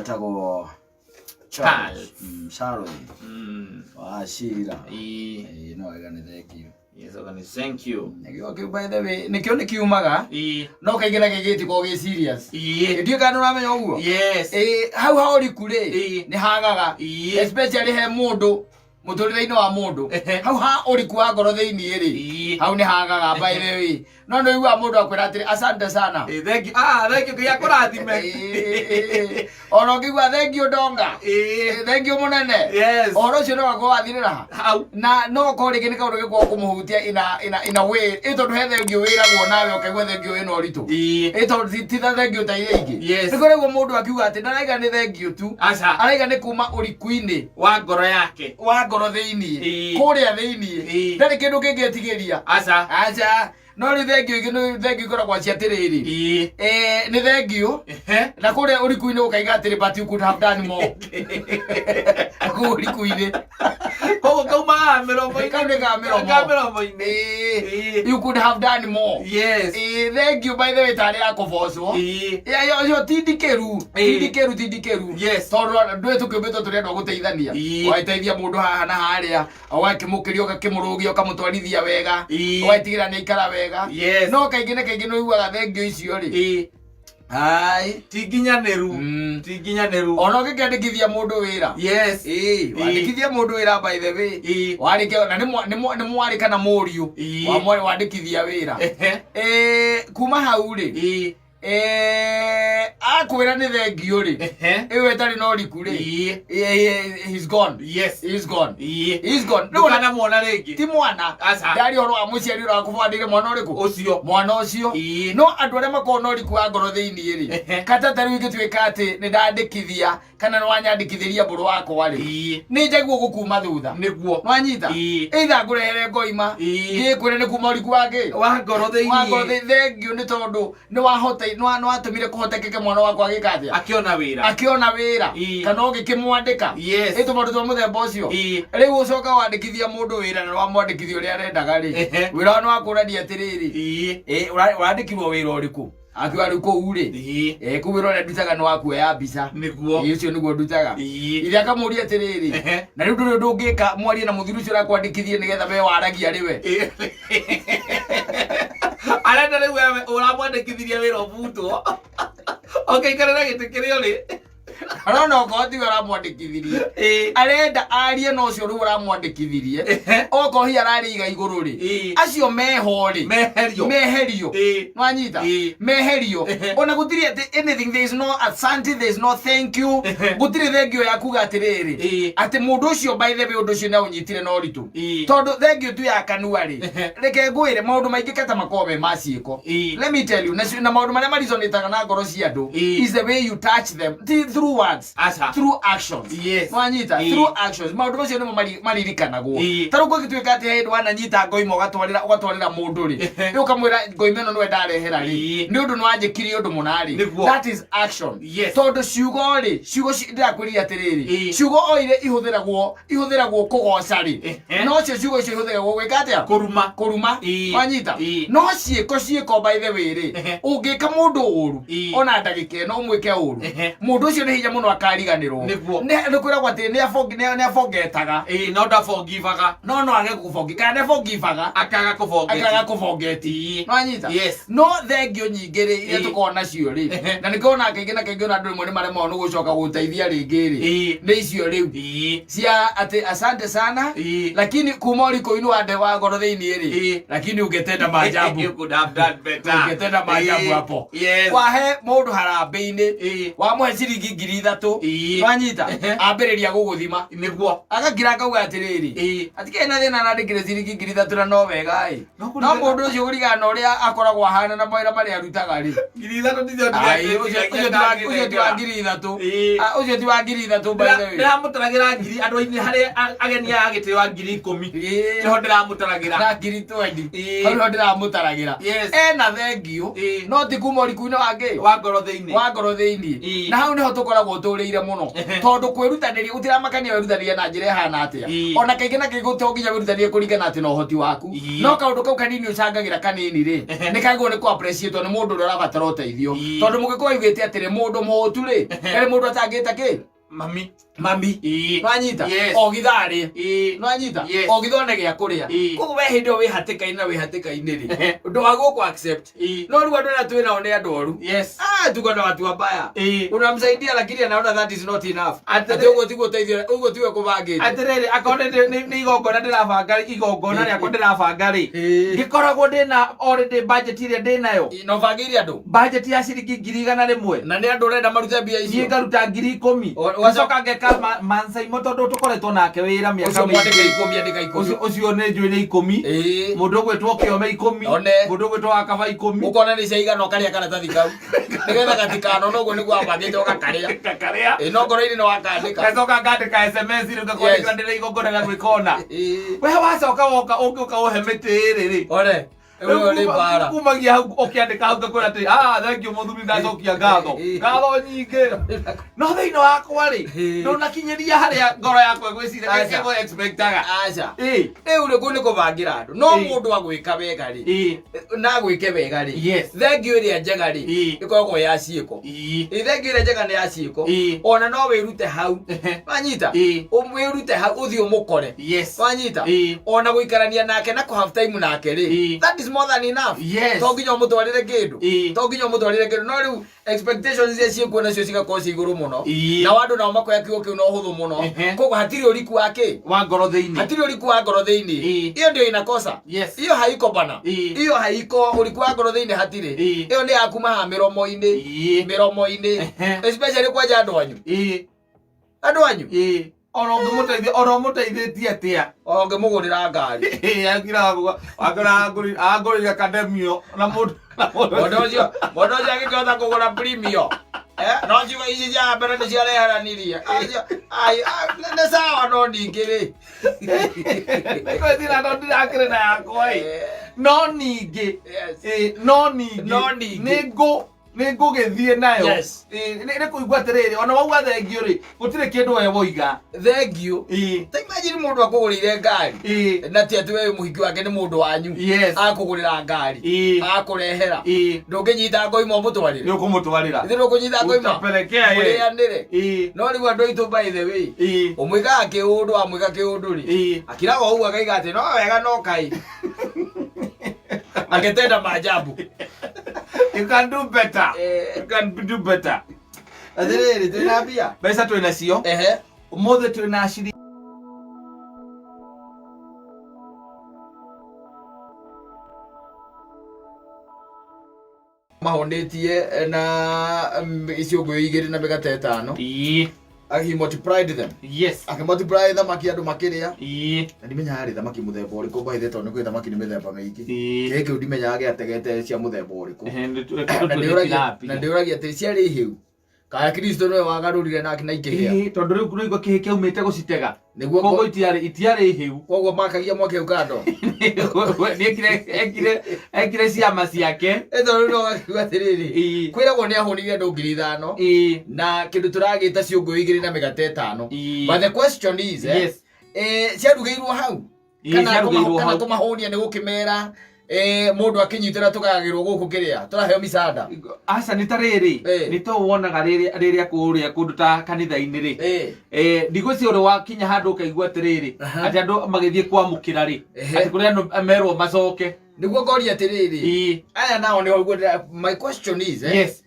Wetagwo Charles. Charles wa Cira. Ĩĩ. Ĩĩ, no wega, nĩ thank you. Yes, oga nĩ thank you. Nĩkĩo kĩu, by the way, nĩkĩo nĩ kiumaga, no kaingĩ na kaingĩ gĩtikoragwo gĩ serious. Ndiũĩ kana nĩ ũramenya ũguo. Yes. Ĩĩ, hau ha ũriku rĩ, nĩ hagaga, especially he mũndũ mũtũrĩre-inĩ wa mũndũ. Hau ha ũriku wa ngoro thĩinĩ rĩ, hau nĩ hagaga, by the way. No nĩ ũiguaga mũndũ akwĩra atĩrĩ, "Asante sana." Ĩĩ, thank you. Ah, thank you. Ngai akũrathime. Ĩĩ, ona ũngĩigua, "Thank you, ndonga." Ĩĩ, "Thank you, mũnene." Ũhoro ũcio no wakorwo wathirĩra ha Hau. Na no okorwo rĩngĩ nĩ kaũndũ gĩkorwo kũmũhutia ina way ĩ, tondũ he thengiũ wĩragwo nawe ũkaigua thengiũ ĩna ũritũ. Ĩ tondũ ti ta thengiũ ta iria ingĩ. Nĩ kũrĩguo mũndũ akiuga atĩ ndaraiga nĩ thengiũ tu, Aca. araiga nĩ kuma ũriku-inĩ wa ngoro yake, wa ngoro thĩiniĩ, kũrĩa thĩiniĩ. Ndarĩ kĩndũ kĩngĩetigĩria. Aca. Aca. No rĩu thengiũ ingĩ nĩ thengiũ ikoragwo cia atĩrĩrĩ, nĩ thengiũ, na kũrĩa ũriku-inĩ ũkaiga atĩrĩ, "But you could have done more," kũu ũriku-inĩ. Koguo kaumaga mĩromo-inĩ. Kau nĩ ka mĩromo. Ka mĩromo-inĩ. You could have done more. Thank you, by the way, tarĩ ya kũbocwo. Yo ti ndikĩru, ti ndikĩru, ti ndikĩru, tondũ ndũĩ tũkĩũmbĩtwo tũrĩ andũ a gũteithania. Ũgagĩteithia mũndũ haha na harĩa, ũgakĩmũkĩria, ũgakĩmũrũgia, ũkamũtwarithia wega, ũgagĩtigĩra nĩ aikara wega. No kaingĩ na kaingĩ nĩ ũiguaga thengio icio rĩ, ai. Ti nginyanĩru. Ti nginyanĩru. Ona ũngĩkĩandĩkithia mũndũ wĩra, wandĩkithia mũndũ wĩra, by the way, warĩkia na nĩ mwarĩ kana mũriũ wa mwarĩ wandĩkithia wĩra, kuma hau rĩ, akwĩra nĩ thengio rĩ, ĩyo ĩtarĩ na ũriku rĩ, he's gone. He's gone. He's gone. Rĩu Ndũkanamuona rĩngĩ. Ti mwana. Aca. Ndari ũhoro wa mũciari ũrĩa wakũbandĩire mwana ũrĩkũ. Ũcio. Mwana ũcio. No andũ arĩa makoragwo na ũriku wa ngoro thĩiniĩ rĩ, kata ta rĩu ingĩtuĩka atĩ nĩ ndandĩkithia kana nĩ wanyandĩkithĩria mbũrũ wakwa rĩ, nĩ njaguo gũkuma thutha. Nwanyita? Either ngũrehere ngoima, ngĩkwĩre nĩ kuma ũriku wa ngĩ wa ngoro wa ngoro thĩiniĩ. Thengio nĩ tondũ nĩ wahota nĩ watũmire kũhotekeke mwana wakwa agĩka atĩa? Akĩona wĩra. Akĩona wĩra. Kana ũgĩkĩmwandĩka. Ĩ tũmaũndũ twa mũthemba ũcio. Rĩu ũcoka wandĩkithia mũndũ wĩra na wamwandĩkithia ũrĩa arendaga rĩ, wĩra wa nĩ wakũrania atĩrĩrĩ, ũrandĩkirwo wĩra ũrĩkũ? Akiuga rĩu kũu rĩ, kũu wĩra ũrĩa ndutaga nĩ wa kuoya mbica. Ĩ, ũcio nĩguo ndutaga. Ithe akamũria atĩrĩrĩ, na rĩu ndũrĩ ũndũ ũngĩka mwarie na mũthuri ũcio ũrakwandĩkithie nĩgetha we waragia rĩ we? Arenda rĩu wewe ũramwandĩkithirie wĩra ũbutwo ũkĩikarĩra gĩtĩ kĩrĩa ũrĩ. Arona okorwo tiwe ũramwandĩkithirie, arenda arie na ũcio rĩu ũramwandĩkithirie. Okorwo hihi ararĩ iga igũrũ rĩ, acio meho rĩ, Meherio. Meherio. Nwanyita? Meherio. Ona gũtirĩ atĩ anything, there is no asante, there is no thank you. Gũtirĩ thengio ya kuga atĩrĩrĩ, atĩ mũndũ ũcio, by the way, ũndũ ũcio nĩ aũnyitire na ũritũ. Tondũ thengio tu ya kanua rĩ, reke ngwĩre, maũndũ maingĩ kata makoragwo me ma ciĩko. Let me tell you, na maũndũ marĩa marizonĩtaga na ngoro cia andũ is the way you touch them, ti through words, Aca. through actions. Nwanyita? Through actions, maũndũ macio nĩmo maririkanagwo. Ta rĩu kũngĩtuĩka atĩ he hĩndĩ wananyita ngoima ũgatwarĩra mũndũ rĩ, rĩu ũkamwĩra ngoima ĩno nĩwe ndarehera rĩ, nĩ ũndũ nĩwanjĩkire ũndũ mũna rĩ, that is action. Tondũ ciugo rĩ, ciugo ndĩrakwĩrire atĩrĩrĩ, ciugo o iria ihũthĩragwo kũgoca rĩ, no cio ciugo icio ihũthĩragwo gwĩka atĩa? Kũruma. Kũruma. Wanyita? Ĩĩ. No ciĩko, by the way rĩ, ũngĩka mũndũ ũru, ona ndagĩka ĩno ũmwĩke ũru, mũndũ ũcio nĩ hinya mũno akariganĩrwo. Nĩ kwĩragwo atĩ nĩ abongetaga. Ĩĩ, no ndabongivaga. No age gũbongi kana nĩ abongivaga. Akaga kũbongeti. Akaga kũbongeti. Nwanyita? Yes. No thengio nyingĩ rĩ, iria tũkoragwo nacio rĩ, na nĩkĩo ona kaingĩ na kaingĩ ona andũ rĩmwe nĩ maremagwo nĩ gũcoka gũteithia rĩngĩ rĩ, nĩ icio rĩu cia atĩ asante sana, lakini kuma ũrikũ-inĩ wa nde wa ngoro thĩinĩ rĩ, lakini ungetenda maajabu. You could have done better. Ungetenda maajabu hapo. Wahe mũndũ harambĩ-inĩ, wamũhe ciringi 3000, wanyita? Ambĩrĩria gũgũthima. Agakira akauga atĩrĩrĩ, atikĩrĩ na thĩna, nandĩkire ciringi 3000 na no wega ĩ. No No mũndũ ũcio kũringana na ũrĩa akoragwo ahana na mawĩra marĩa arutaga rĩ, 3000 ticio. Ai, ũcio ti wa 3000. Ah, ũcio ti wa 3000, by the way. Ndĩramũtaragĩra ngiri andũ-inĩ harĩ ageni aya agĩtĩo a 10,000. Nĩho ndĩramũtaragĩra. Na 20,000. Hau nĩho ndĩramũtaragĩra. Ena thengio, no ti kuma ũriku-inĩ wa ngĩ wa ngoro thĩinĩ. Wa ngoro thĩinĩ. Na hau nĩho tũkoragwo. ũkoragwo ũtũrĩire mũno. Tondũ kwĩrutanĩria gũtiramakania wĩrutanĩria na njĩra ĩhana atĩa. Ona kaingĩ na kaingĩ to nginya wĩrutanĩrie kũringana atĩ na ũhoti waku. No kaũndũ kau kanini ũcangagĩra kanini rĩ, nĩ kagĩrĩirwo nĩ kũ appreciate nĩ mũndũ ũrĩa ũrabatara ũteithio. Tondũ mũgĩkũyũ augĩte atĩrĩ, mũndũ mũhũtu rĩ, ndarĩ mũndũ atangĩta kĩ? Mami. Mami. Nwanyita? Yes. Ogitharĩ. Nwanyita? Yes. Ogithone gĩa kũrĩa. Koguo we hĩndĩ ĩyo wĩ hatĩka-inĩ na wĩ hatĩka-inĩ rĩ, ũndũ wa gũkũ accept. No rĩu andũ arĩa twĩ nao nĩ andũ oru. Ah, tuko na watu wabaya. Unamsaidia lakini anaona that is not enough. Atĩ ũguo tiguo ũteithio, ũguo tiguo kũbangĩte. Atĩrĩrĩ, akorwo nĩ igongona ndĩrabanga, igongona rĩakwa ndĩrabanga rĩ, ngĩkoragwo ndĩna already budget ĩrĩa ndĩnayo. Na ũbangĩire andũ? Budget ya ciringi 100,000. Na nĩ andũ ũrenda marute mbia Niĩ icio? ngaruta 10,000. Ngacoka ngeka Mansaimo tondũ tũkoretwo nake wĩra mĩaka Ũcio mwandĩka mĩingĩ. 10, andĩka 10. Ũcio nĩ njũĩ nĩ 10. Mũndũ ũgwĩtwo Kĩome 10. One. Mũndũ ũgwĩtwo Wakaba 10. Ũkona nĩ ciaigana ũkarĩa karatathi kau. Nĩgetha gatikanona ũguo nĩguo wabangĩte ũgakarĩa. Ngakarĩa. Ĩĩ, no ngoro-inĩ nĩ wakandĩka. Ngacoka ngandĩka SMS rĩu ngakwandĩkĩra ndĩna igongona rĩa gwĩka ũna. We wacoka woka ũngĩũka ũhe mĩtĩ ĩrĩ rĩ. One. Rĩu nĩ mbara. Kumagia hau ũkĩandĩka hau ngakwĩra atĩ ah thank you mũthuri ndacokia ngatho. Ngatho nyingĩ. No thĩinĩ wakwa rĩ, ndũnakinyĩria harĩa ngoro yakwa ĩgwĩciria Aca. ĩgũ expectaga. Aca. Rĩu rĩ kũu nĩ kũbangĩra andũ. No mũndũ agwĩka wega rĩ, na agwĩke wega rĩ, thengiũ ĩrĩa njega rĩ, ĩkoragwo ya ciĩko. Ĩ, thengiũ ĩrĩa njega nĩ ya ciĩko. Ona no wĩrute hau. Wanyita? Wĩrute hau ũthiĩ ũmũkore. Wanyita? Ona gũikarania nake na kũ have time nake rĩ, that is more than enough. To nginya ũmũtwarĩre kĩndũ. To nginya ũmũtwarĩre kĩndũ. No rĩu expectations iria ciĩkuo nacio cigakorwo ciĩ igũrũ mũno. Nao andũ nao makoya kiugo kĩu na ũhũthũ mũno. Koguo hatirĩ ũriku wa kĩ? Wa ngoro thĩinĩ. Hatirĩ ũriku wa ngoro thĩinĩ. Iyo ndio inakosa. Iyo haiko bana. Iyo haiko ũriku wa ngoro thĩinĩ hatirĩ. Iyo nĩ ya kuma haha mĩromo-inĩ. Mĩromo-inĩ. Especially kwanja andũ anyu. Andũ anyu. Ona ũngĩmũteithia, ona ũmũteithĩtie atĩa? O ũngĩmũgũrĩra ngari. Akira akira angũrĩire kademio na mũndũ na mũndũ Mũndũ ũcio, mũndũ ũcio angĩkĩhota kũgũra premium. No ciugo ici cia mbere nĩ ciareheranirie. Acio, ai, ai, nĩ sawa no ningĩ rĩ. Nĩngwĩciria no ndirakĩrĩ na yakwa ĩ. No ningĩ, no ningĩ, No ningĩ. nĩngũ nĩ ngũgĩthiĩ nayo. Nĩ kũigua atĩrĩrĩ, ona wauga thengio rĩ, gũtirĩ kĩndũ we woiga. Thengio. Ta imagine mũndũ akũgũrĩire ngari. Na ti atĩ we wĩ mũhiki wake, nĩ mũndũ wanyu. Akũgũrĩra ngari. Akũrehera. Ndũngĩnyita ngoima ũmũtwarĩre. Nĩ ũkũmũtwarĩra. Ithe ndũkũnyita ngoima. Utapelekea ye. Mũrĩanĩre. No rĩu andũ aitũ by the way. Ũmwĩkaga kĩũndũ wamwĩka kĩũndũ rĩ. Akiraga ũguo akaiga atĩ no wega no kai. Akitenda maajabu. You can do better. You can do better. Atĩrĩrĩ, twĩna mbia? Mbeca twĩ nacio. Ũmũthĩ twĩ na ciringi Mahũnĩtie na iciũngũyũ 2 na mĩgate 5. He multiplied them. Akĩ multiply thamaki andũ makĩrĩa. Na ndimenyaga rĩ thamaki mũthemba ũrĩkũ by the way, tondũ nĩ kwĩ thamaki nĩ mĩthemba mĩingĩ. Kĩĩ kĩu ndimenyaga gĩategete cia mũthemba ũrĩkũ. Na ndĩũragia atĩ ciarĩ hĩu. Kana Kristo nĩwe wagarũrire na ikĩhĩa. Tondũ rĩu kũraigua kĩhĩ kĩaumĩte gũcitega. Nĩguo Koguo itiarĩ hĩu. Koguo makagia mwaki hau kando. Nĩ ekire ciama ciake. Tondũ no gakiuga atĩrĩrĩ. Kwĩragwo nĩ ahũnire andũ 5,000. Na kĩndũ tũragĩta ciũngũyũ 2 na mĩgate 5. But the question is, ciarugĩirwo hau? Kana Ciarugĩirwo kana hau. kũmahũnia nĩ gũkĩmera, mũndũ akĩnyitĩra tũgayagĩrwo gũkũ kĩrĩa tũraheo micanda. Aca, nĩ ta rĩrĩ, nĩ to wonaga rĩrĩa kũrĩa kũndũ ta kanitha-inĩ rĩ. Ndigwĩciria ũrĩ wakinya handũ ũkaigua atĩrĩrĩ, atĩ andũ magĩthiĩ kwamũkĩra rĩ, atĩ kũrĩ andũ merwo macoke. Nĩguo ngoria atĩrĩrĩ, aya nao nĩ ũguo my question is,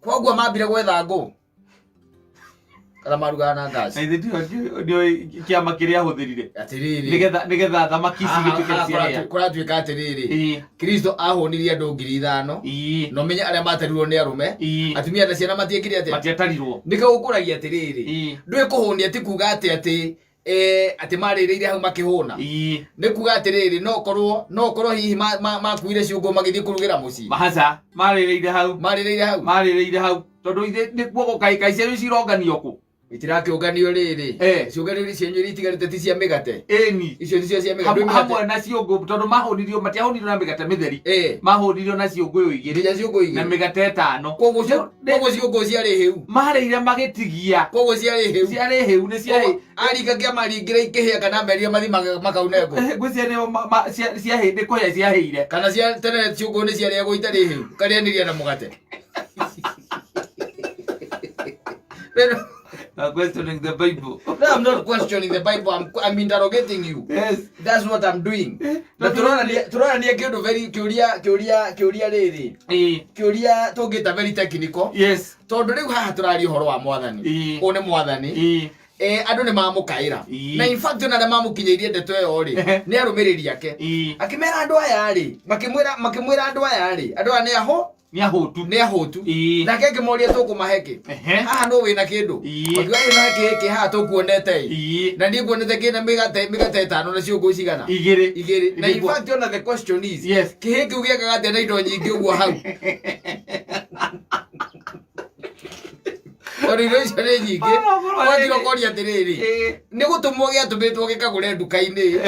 koguo mambire gwetha ngũ kana marugaga na gas? Na ithe ndiũĩ kĩama kĩrĩa ahũthĩrire. Atĩrĩrĩ. Nĩgetha thamaki ici igĩtuĩke ciahĩa. Kũratuĩka atĩrĩrĩ, Kristo ahũnirie andũ 5,000. Na ũmenye arĩa matarirwo nĩ arũme. Atumia na ciana matiekire atĩa? Matiatarirwo. Nĩkĩo gũkũragia atĩrĩrĩ, ndũĩ kũhũnia ti kuga atĩ marĩrĩire hau makĩhũna. Nĩ kuga atĩrĩrĩ, no ũkorwo hihi makuire ciũngũ magĩthiĩ kũrugĩra mũciĩ. Mahaca, marĩrĩire hau. Marĩrĩire hau. Marĩrĩire hau. Tondũ ithe nĩ kuo gũkaĩ kaĩ cianyu cironganio kũ? Itirakĩũnganio rĩrĩ. Ciũnganio cianyu iria itigarĩte ti cia mĩgate. Ĩni. Icio ticio cia mĩgate. Ndwĩ mĩgate. Hamwe na ciũngũ, tondũ mahũnirio, matiahũnirio na mĩgate mĩtheri. Mahũnirio na ciũngũyũ igĩrĩ. Nginya ciũngũyũ Na igĩrĩ. mĩgate ĩtano. Koguo koguo ciũngũyũ ciarĩ hĩu. Marĩire magĩtigia. Koguo ciarĩ hĩu. Ciarĩ hĩu, nĩ ciarĩ. Koguo aringa kĩama aringĩra ikĩhĩa kana amerire mathi makaune ngũ. Ngwĩciria nĩo ciahĩ, nĩ kũhĩa ciahĩire. Kana cia tene ciũngũyũ nĩ ciarĩagwo itarĩ hĩu. Ũkarĩanĩria na mũgate. I'm questioning the Bible. No, I'm not questioning the Bible. I'm interrogating you. Yes. That's what I'm doing. Na tũronania kĩũndũ very kĩũria kĩũria kĩũria rĩrĩ. Kĩũria tũngĩta very technical. Yes. Tondũ rĩu haha tũraria ũhoro wa mwathani. Ũyũ nĩ mwathani. Andũ nĩ mamũkaĩra. Na in fact ona arĩa mamũkinyĩirie ndeto ĩyo rĩ, nĩ arũmĩrĩri ake. Akĩmera andũ aya rĩ, makĩmwĩra makĩmwĩra andũ aya rĩ, andũ aya nĩ aho Nĩ ahũtu. Nĩ ahũtu. Nake akĩmoria tũkũmahe kĩ? Haha nũ wĩna kĩndũ? Makiuga ĩ no kĩ kĩ haha tũkuonete ĩ. Na niĩ nguonete kĩna mĩgate mĩgate ĩtano na ciũngũ cigana? Igĩrĩ. Igĩrĩ. Na in Nĩguo. fact ona the question is, Yes. kĩhĩ kĩu gĩakaga atĩa na indo nyingĩ ũguo hau? Tondũ indo icio nĩ nyingĩ. Ona ũkorwo Ũgatiga rĩrĩ. ũkoria atĩrĩrĩ, nĩ gũtũmwo gĩatũmĩtwo gĩkagũre nduka-inĩ.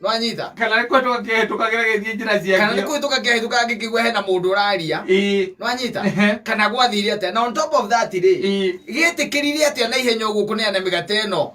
Nĩwanyita? Kana nĩ kũhĩtũka kĩahĩtũkagĩra gĩthiĩ njĩra ciakĩo. Kana nĩ kũhĩtũka kĩahĩtũkaga gĩkĩigua hena mũndũ ũraria. Nĩwanyita? Kana gwathire atĩa? Na on top of that rĩ, gĩetĩkĩrire atĩa na ihenya ũguo kũneana mĩgate ĩno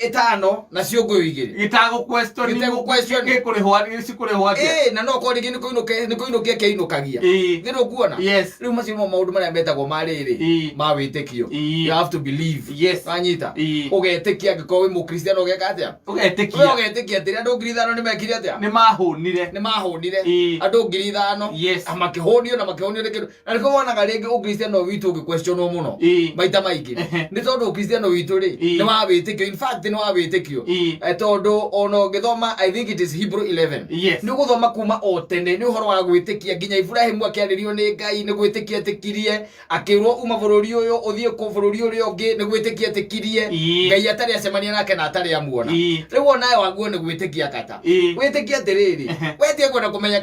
ĩtano na ciũngũyũ igĩrĩ? Gĩtagũ question. Gĩtagũ question. Gĩkũrĩhwo, gĩcikũrĩhwo atĩa? Na no korwo rĩngĩ nĩ kũinũkia kĩinũkagia. Nĩ ũkuona? Yes. Rĩu macio nĩmo maũndũ marĩa metagwo ma rĩrĩ, ma wĩtĩkio. You have to believe. Yes. Wanyita? Ũgetĩkia angĩkorwo wĩ mũkristiano ũgeka atĩa? Ũgetĩkia. We ũgetĩkia atĩrĩ andũ 5,000 nĩ mekire atĩa? Nĩ mahũnire. Nĩ mahũnire. Andũ 5,000. Yes. Na makĩhũnio na makĩhũnio nĩ kĩndũ. Na nĩkĩo wonaga rĩngĩ ũkristiano witũ ũgĩquestionwo mũno. Maita maingĩ. Nĩ tondũ ũkristiano witũ rĩ, nĩ wa wĩtĩkio. In fact nĩ wa wĩtĩkio. Tondũ ona ũngĩthoma, I think it is Hebrew 11. Yes. Nĩ ũgũthoma kuma o tene nĩ ũhoro wa gwĩtĩkia nginya Ibrahimu akĩarĩrio nĩ Ngai nĩ gwĩtĩkia etĩkirie, akĩrwo uma bũrũri ũyũ ũthiĩ kũ bũrũri ũrĩa ũngĩ nĩ gwĩtĩkia etĩkirie, Ngai atarĩ acemania nake na atarĩ amuona. Rĩu onawe waguo nĩ gwĩtĩkia kata. Wĩtĩkie atĩrĩrĩ, we tiga kwenda kũmenya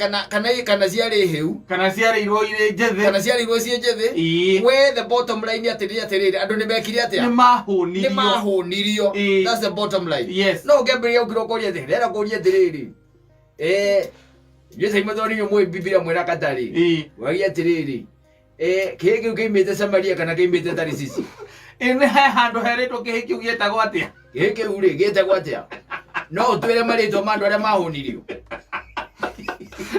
kana ciarĩ hĩu. Kana ciarĩirwo irĩ njĩthĩ. Kana ciarĩirwo ciĩ njĩthĩ. We the bottom line atĩrĩ atĩrĩrĩ, andũ nĩ mekire atĩa? Nĩ mahũnirio. Nĩ mahũnirio. That's the bottom line. Yes. No ũngĩambĩrĩria gũkira ũkoria atĩrĩ, ndĩrenda kũria atĩrĩrĩ. Inyuĩ Simon tondũ inyuĩ mũĩ Bibilia mwĩra katarĩ. Wagia atĩrĩrĩ, kĩhĩ kĩu kĩimĩte Samaria kana kĩimĩte Tarisisi? Nĩ he handũ herĩtwo kĩhĩ kĩu gĩetagwo atĩa? Kĩhĩ kĩu rĩ, gĩetagwo atĩa? No ũtwĩre marĩtwa ma andũ arĩa mahũnirio?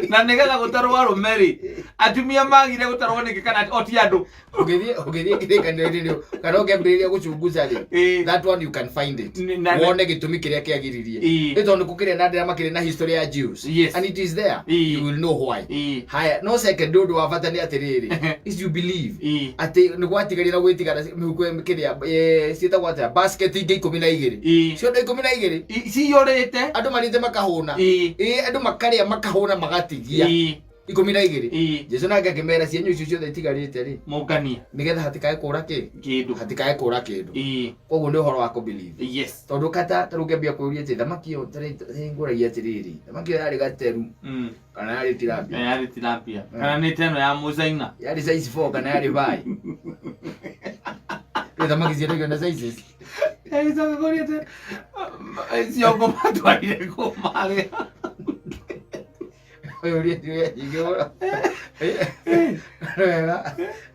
Na nĩgetha gũtarwo arũme rĩ, atumia magire gũtarwo nĩkĩ kana o ti andũ? Ũngĩthiĩ kĩrĩkanĩro-inĩ rĩ, kana ũngĩambĩrĩria gũchunguza rĩ, that one you can find it. Wone gĩtũmi kĩrĩa kĩagiririe. Nĩ tondũ gũkĩrĩ na andũ arĩa makĩrĩ na history ya Jews. Yes. And it is there. You will know why. Haya, no second ũndũ wa bata nĩ atĩrĩrĩ, is you believe atĩ nĩ gwatigarire na gwĩtigara mĩhuko kĩrĩa, ciĩtagwo atĩa? Basket ingĩ ikũmi na igĩrĩ. Ciondo ikũmi na igĩrĩ. Ciyũrĩte. Andũ marĩte makahũna. Andũ makarĩa makahũna magatigia. Ikũmi na igĩrĩ. Jesu nake akĩmera cienyu icio ciothe itigarĩte rĩ, Mũnganie. nĩgetha hatikae kũra kĩ? Kĩndũ. Hatikae kũra kĩndũ. Koguo nĩ ũhoro wa kũ believe. Yes. Tondũ kata ta rĩu ngĩambia kũũria atĩ thamaki ĩyo ta rĩu ngũragia atĩrĩrĩ, thamaki ĩyo yarĩ gateru kana yarĩ tilapia? Yarĩ tilapia. Kana nĩ teno ya mũcaina? Yarĩ size 4 kana yarĩ 5? Rĩu thamaki ciendagio na sizes. Ĩcoka kũria atĩ, ciongo matwarire kũ marĩa? Ũyũ ũrĩa ciũria nyingĩ mũno. Nĩ wega,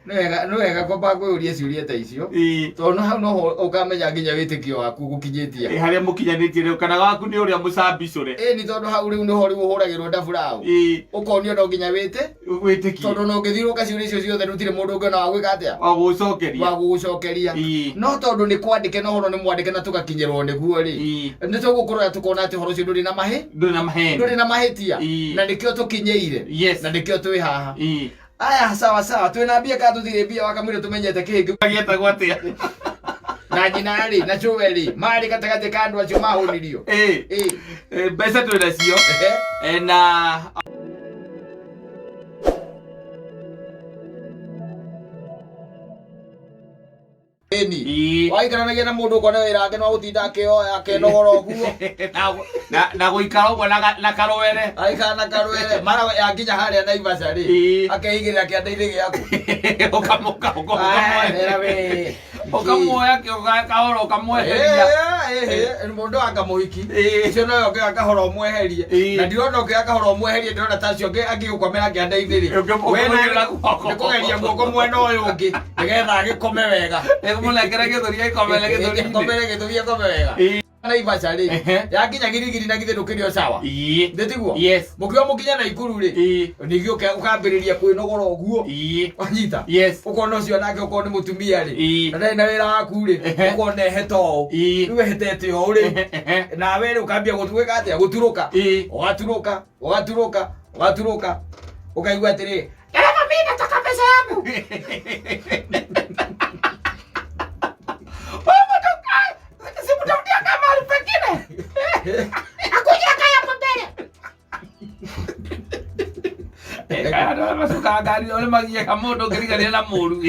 nĩ wega, nĩ wega kwamba kwĩyũria ciũria ta icio. Tondũ hau noho ũkamenya nginya wĩtĩkio waku gũkinyĩtie. Harĩa mũkinyanĩtie rĩu, kana waku nĩ ũrĩa mũcambicũre. Ĩĩ, nĩ tondũ hau rĩu nĩho rĩu ũhũragĩrwo ndaburaũ. Ũkonio no nginya wĩte. Wĩtĩkie. Tondũ no ũngĩthirũka ciũria icio ciothe rĩu mũndũ ũngĩona wa gwĩka atĩa? Wa gũgũcokeria. Wa gũgũcokeria. No tondũ nĩ kwandĩke na ũhoro nĩ mwandĩke na tũgakinyĩrwo nĩguo rĩ. Nĩ tũgũkũrora tũkona atĩ ũhoro ũcio ndũrĩ na mahĩ. Ndũrĩ na maheni. Ndũrĩ na mahĩtia. Na nĩkĩo tũkinyĩire. Yes. Na nĩkĩo twĩ haha. Aya, sawa sawa, twĩna mbia kana tũtirĩ mbia wakamwĩra tũmenyete kĩhĩ Gĩetagwo atĩa? Na nyina rĩ, na cũwe rĩ, marĩ gatagatĩ ka andũ acio mahũnirio. Mbeca twĩ nacio. Na Ĩni. Waikaranagia na mũndũ ũkona wĩra wake no gũtinda akĩoya akenogora ũguo. Na gũikara ũguo na karwere. Aikara na karwere. Mara yakinya harĩa Naivasha rĩ, akeigĩrĩra kĩanda-inĩ gĩaku. Ũkamũka, ũkamũka. Era we. Ũkamuoya kĩo kahora ũkamweheria. Mũndũ anga mũhiki Ĩĩ. ũcio nowe ũngĩoya kahora ũmweherie. Ĩĩ. Na ndirona ũngĩoya kahora ũmweherie, ndĩrona ta acio angĩ angĩgũkomera kĩanda-inĩ rĩ, Ũngĩ- we nawe ũkĩmũigĩrĩra guoko. nĩ kũgeria guoko mwena ũyũ ũngĩ nĩgetha agĩkome wega. Ĩkũmũnengere gĩthũri agĩkomere gĩthũri-inĩ. Akomere gĩthũri akome wega. Ĩĩ. Naivasha rĩ, Ehe. yakinya Girigiri na githĩ ndũkĩrĩ o sawa? Ĩĩ. Thĩ tiguo? Yes. Mũkiuga mũkinya Naikuru rĩ, Ĩĩ. ningĩ ũkambĩrĩria kwĩnogora ũguo. Ĩĩ. Wanyita? Yes. Ũkona ũcio nake okorwo nĩ mũtumia rĩ, Ĩĩ. na ndarĩ na wĩra waku rĩ, Ehe. ũkona ehete ũũ. Ĩĩ. Rĩu ehetete ũũ rĩ, Ehe. nawe rĩ ũkambia gwĩka atĩa? Gũturũka. Ĩĩ. Ũgaturũka, ũgaturũka, ũgaturũka. Ũkaigua atĩrĩ, dereva mimi nataka pesa yangu. Wewe mtoka, si mtafutia kama mahali pengine. Akuja kaya hapo mbele. Andũ macukaga ngari ũrĩa magiaga mũndũ ũngĩrigania na mũru.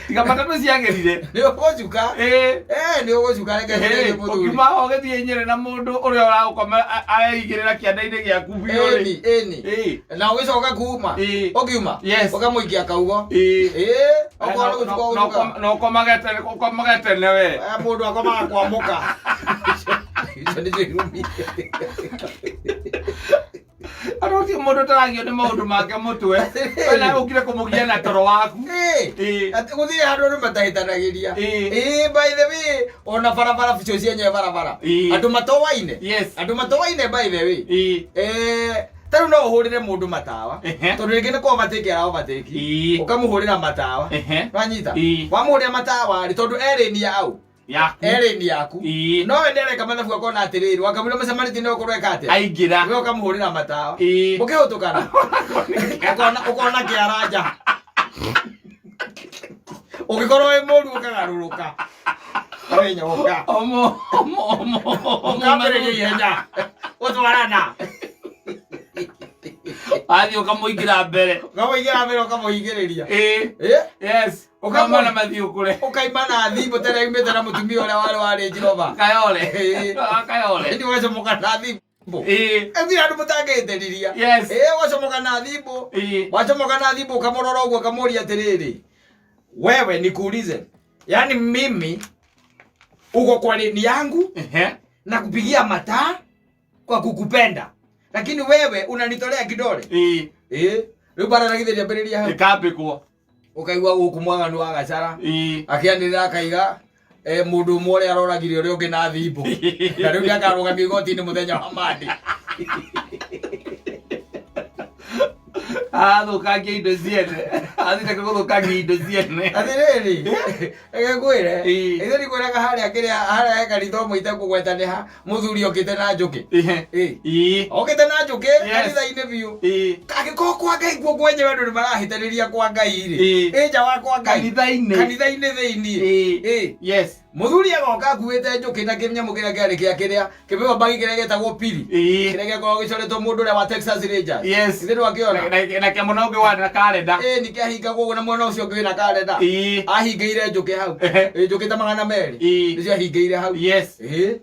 Tiga matatũ ciagĩrire. Nĩ ũgũcuka. Ĩĩ. Eh, nĩ ũgũcuka reke ngũteithie mũthuri. Ũkiuma ho ũgĩthiĩ Nyĩrĩ na mũndũ ũrĩa ũragũkoma areigĩrĩra kĩanda-inĩ gĩaku biũ rĩ. Ĩni, ĩni. Ĩĩ. Na ũgĩcoka kuma. Ĩĩ. Ũkiuma. Yes. Ũkamũikia kaugo. Ĩĩ. Ĩĩ, okorwo nĩ gũcuka ũgũcuka. Na ũkomage tene ũkomage tene we. Eh, mũndũ akomaga kwamũka. Icio nĩcio irumi. Andũ ũcio mũndũ ũtaragio nĩ maũndũ make mũtwe. We nawe ũkire kũmũgia na toro waku. Ĩĩ. Ĩĩ. Atĩ gũtirĩ handũ andũ matahĩtanagĩria. Ĩĩ. Ĩĩ, by the way, ona barabara bicio cienyewe barabara. Ĩĩ. Andũ matowaine. Yes. Andũ matowaine by the way. Ĩĩ. Eh, ta rĩu no ũhũrĩre mũndũ matawa. Ehe. Tondũ rĩngĩ nĩ kũ overtake ara overtake. Ĩĩ. Ũkamũhũrĩra matawa. Ehe. Wanyita? Ĩĩ. Wamũhũrĩra matawa rĩ, tondũ erĩ ni au. Yaku. Erĩ ni yaku. Ĩĩ. No we ndareka mathabu akona atĩrĩrĩ, wakamwĩra mũcemanĩtie nĩ ũkorwo eka atĩa? Aingĩra. We ũkamũhũrĩra matawa. Ĩĩ. Mũkĩhũtũkana. Ũkona ũkona kĩaranja. Ũngĩkorwo wĩ mũru ũkagarũrũka. We nyoka. Omo omo omo omo. Ũkambĩrĩria ihenya. Gũtwarana. Athiĩ ũkamũingĩra mbere. Ũkamũingĩra mbere ũkamũhingĩrĩria. Ĩĩ. Ĩ? Yes. Ũkauma na mathiĩ kũre. Ũkaima na thimũ tene aumĩte na mũtumia ũrĩa warĩ wa Range Rover. Kayole. Ĩĩ. Kayole. Ĩndĩ ũgacomoka na thimũ. Ĩĩ. Ĩthira andũ mũtangĩhĩtĩriria. Yes. Ĩĩ ũgacomoka na thimũ. Ĩĩ. Wacomoka na thimũ ũkamũrora ũguo ũkamũria atĩrĩrĩ, wewe nikuulize, yaani mimi uko kwa leni yangu Ehe. na kupigia mataa kwa kukupenda, lakini wewe unanitolea kidole. Ĩĩ. Ĩĩ, rĩu bara na githĩ ndĩambĩrĩria hau. Ĩkambĩkwo. Ũkaigua gũkũ mwaganu wa gacara Ĩĩ. akĩanĩrĩra akaiga mũndũ ũmwe ũrĩa aroragire ũrĩa ũngĩ na thimbo na rĩu nĩakarũgamio igoti-inĩ mũthenya wa Monday. Athũkangia indo ciene. Athire gũthũkangia indo ciene. Atĩrĩrĩ, reke ngwĩre, Ĩĩ. ithe ndikwĩraga harĩa kĩrĩa harĩa he kanitha ũmwe itekũgweta nĩ ha mũthuri okĩte na njũkĩ. Ĩĩ. Ĩĩ. Ĩĩ. Okĩte na njũkĩ Yes. kanitha-inĩ biũ. Ĩĩ. Angĩkorwo kwa Ngai kuo kwenyewe andũ nĩmarahĩtanĩria kwa Ngai rĩ. Ĩĩ. Ĩ nja wa kwa Ngai. Kanitha-inĩ. Kanitha-inĩ thĩiniĩ. Ĩĩ. Ĩĩ. Yes. Mũthuri agoka akuĩte njũkĩ na kĩnyamũ kĩrĩa kĩarĩ kĩa kĩrĩa kĩbeba bagi kĩrĩa gĩtagwo piri. Ĩĩ. Kĩrĩa gĩakoragwo gĩcoretwo mũndũ ũrĩa wa Texas Rangers. Yes. Ithe ndwakĩona? Na kĩa mwena ũngĩ warĩ na karenda. Ĩĩ nĩkĩahingagwo ũguo na mwena ũcio ũngĩ wĩna karenda. Ĩĩ. Ahingĩire njũkĩ hau. Ehe. Ĩĩ njũkĩ ta 200. Ĩĩ. Nĩcio ahingĩire hau. Yes. Ĩĩ.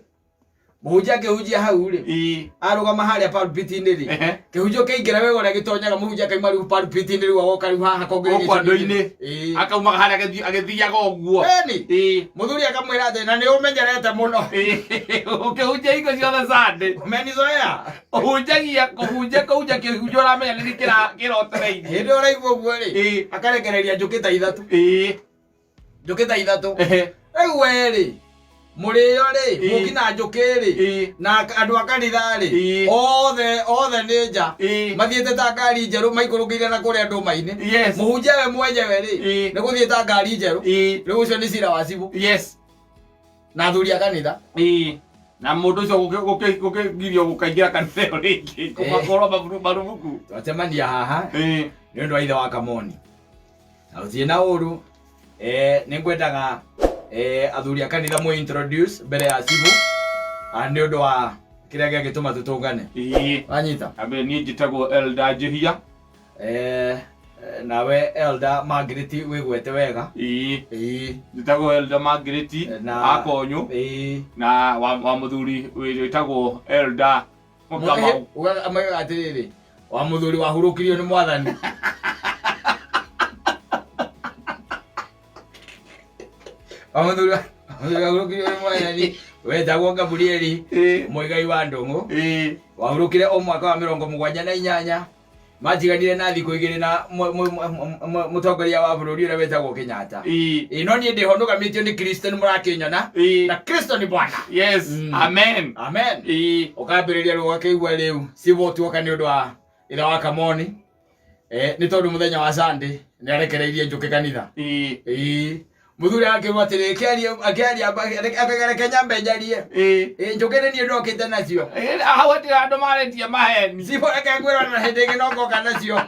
Mũhunjia akĩhunjia hau rĩ. Ĩĩ. Arũgama harĩa pulpit-inĩ rĩ. Ehe. Kĩhunjio kĩaingĩra wega ũrĩa gĩtonyaga mũhunjia akaima rĩu pulpit-inĩ rĩu agoka rĩu haha Gũkũ andũ-inĩ. Ĩĩ. Akaumaga harĩa agĩthiaga ũguo. Ĩni. Ĩĩ. Mũthuri akamwĩra atĩ na nĩ ũmenyerete mũno. Ĩĩ. Ũkĩhunjia hingo ciothe Sunday. Umenizoea. Ũhunjagia kũhunjia kũhunjia kĩhunjia ũramenya nĩ kĩrotereirie. Hĩndĩ ĩyo ũraigua ũguo rĩ. Ĩĩ. Akarekereria njũkĩ ta ithatũ. Ĩĩ. Njũkĩ ta ithatũ. Ehe. Rĩu we rĩ, mũrĩo rĩ, Ĩĩ. mũki na njũkĩ rĩ, Ĩĩ. na andũ a kanitha rĩ, Ĩĩ. othe othe nĩ nja. Ĩĩ. Mathiĩte ta ngari njerũ maikũrũkĩire na kũrĩa ndũma-inĩ. Yes. Mũhunjia we mwenyewe rĩ, Ĩĩ. nĩ gũthiĩ ta ngari njerũ. Ĩĩ. Rĩu ũcio nĩ cira wa cibũ. Yes. Na athuri a kanitha. Ĩĩ. Na mũndũ ũcio gũkĩgirio gũkaingĩra kanitha ĩyo rĩngĩ. Kũmakorwo marubuku. Twacemania haha Ĩĩ. nĩ ũndũ wa ithe wa Kamoni. Na gũtirĩ na ũru. Nĩ ngwendaga athuri a kanitha mũ introduce mbere ya cibũ nĩ ũndũ wa kĩrĩa gĩagĩtũma tũtũngane. Ĩĩ. Wanyita? Ambe niĩ njĩtagwo Elder Njĩhia. Nawe Elder Margaret wĩgwete wega. Ĩĩ. Ĩĩ. Njĩtagwo Elder Margaret Na Akonyũ. Ĩĩ. Na wa mũthuri wĩtagwo Elder Mũkamau. Amwĩraga atĩrĩrĩ, wa mũthuri wahurũkirio nĩ mwathani. Wa mũthuri mũthuri wahurũkire nĩ Mwathani wetagwo Gaburieli Mũigai wa Ndũng'ũ. Wahurũkire o mwaka wa 78, matiganire na thikũ 2 na mũtongoria wa bũrũri ũrĩa wetagwo Kenyatta. Ĩĩ, no niĩ ndĩho nũgamĩtio nĩ Kristo, nĩ mũrakĩnyona. Na Kristo nĩ Bwana. Yes. Amen. Amen. Ũkambĩrĩria rĩu ũgakĩigua rĩu civil tuoka nĩ ũndũ wa ithe wa Kamoni. Nĩ tondũ mũthenya wa Sunday nĩ arekereirie njũke kanitha. Ĩĩ. Mũthuri akĩuga atĩrĩ, akĩaria akĩgereke nyambe njarie. Ĩĩ, njũkĩ nĩ niĩ ndokĩte nacio. Hau hatirĩ andũ marĩtie maheni. Cibũ reke ngwĩrwo na hĩndĩ ĩngĩ no ngoka nacio.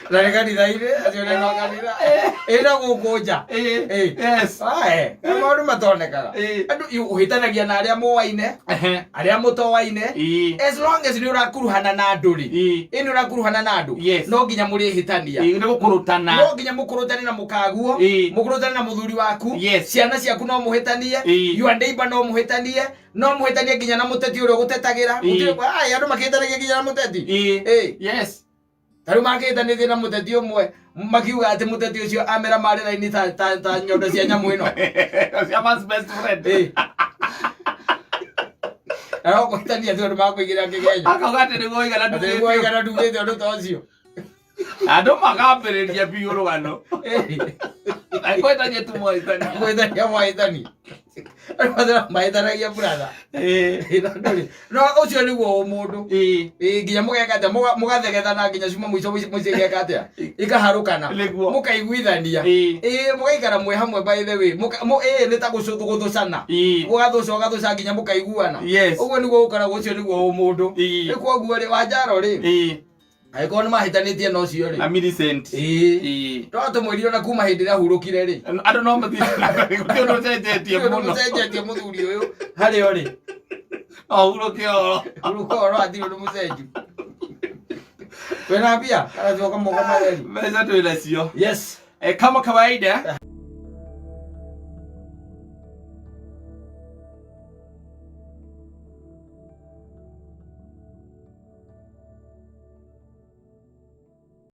Na nĩ kanitha-inĩ, acio nĩ no kanitha. Ĩĩ, no gũkũ nja. Yes. Ae, nĩ maũndũ matonekaga. Andũ ũhĩtanagia na arĩa moaine, arĩa mũtoaine. As long as nĩ ũrakuruhana na andũ rĩ, ĩ nĩ ũrakuruhana na andũ, no nginya mũrĩhĩtania. Nĩ gũkũrũtana. No nginya mũkũrũtane na mũkaguo, mũkũrũtane na mũthuri waku, ciana ciaku no mũhĩtanie, your neighbor no mũhĩtanie, no mũhĩtanie nginya na mũteti ũrĩa ũgũtetagĩra. Ae, andũ makĩhĩtanagia nginya na mũteti. Yes. Ta rĩu makĩhĩtanĩtie na mũteti ũmwe, makiuga atĩ mũteti ũcio amera marĩ raini ta nyondo cia nyamũ ĩno. Cia man's best friend. Na no kũhĩtania tu andũ makũigĩra kĩgenyo. Akauga atĩ nĩguo igana Atĩ nĩguo igana ndugĩte ũndũ ta ũcio. Andũ makambĩrĩria biũ rũgano. Kwĩtania tu mwahĩtania. Kwĩtania mwahĩtania. Andũ mahĩtanagia brother. No ũcio nĩguo ũmũndũ. Ĩĩ, nginya mũgeka atĩa? Mũgathegethana nginya cuma mũico mũciĩ igeka atĩa? Ikaharũkana. Nĩguo. Mũkaiguithania. Ĩĩ, mũgaikara mwĩ hamwe by the way. Ĩĩ, nĩ ta gũthũcana. Mũgathũca ũgathũca nginya mũkaiguana. Ũguo nĩguo ũkoragwo, ũcio nĩguo ũmũndũ. Rĩu koguo rĩ, Wanjaro rĩ, angĩkorwo nĩ mahĩtanĩtie na ũcio rĩ, Na Millicent. Ĩĩ. No tũmwĩrire ona kuma hĩndĩ ĩrĩa ahurũkire rĩ, Andũ no mathiĩ na mbere, gũtirĩ ũndũ ũcenjetie ũndũ mũno. mũcenjetie mũthuri ũyũ harĩ o rĩ. Ahurũke oro. Hurũka oro hatirĩ ũndũ mũcenju. Twĩna mbia kana tuoka moko matheri? Mbeca twĩ nacio. Yes. Kama kawaida.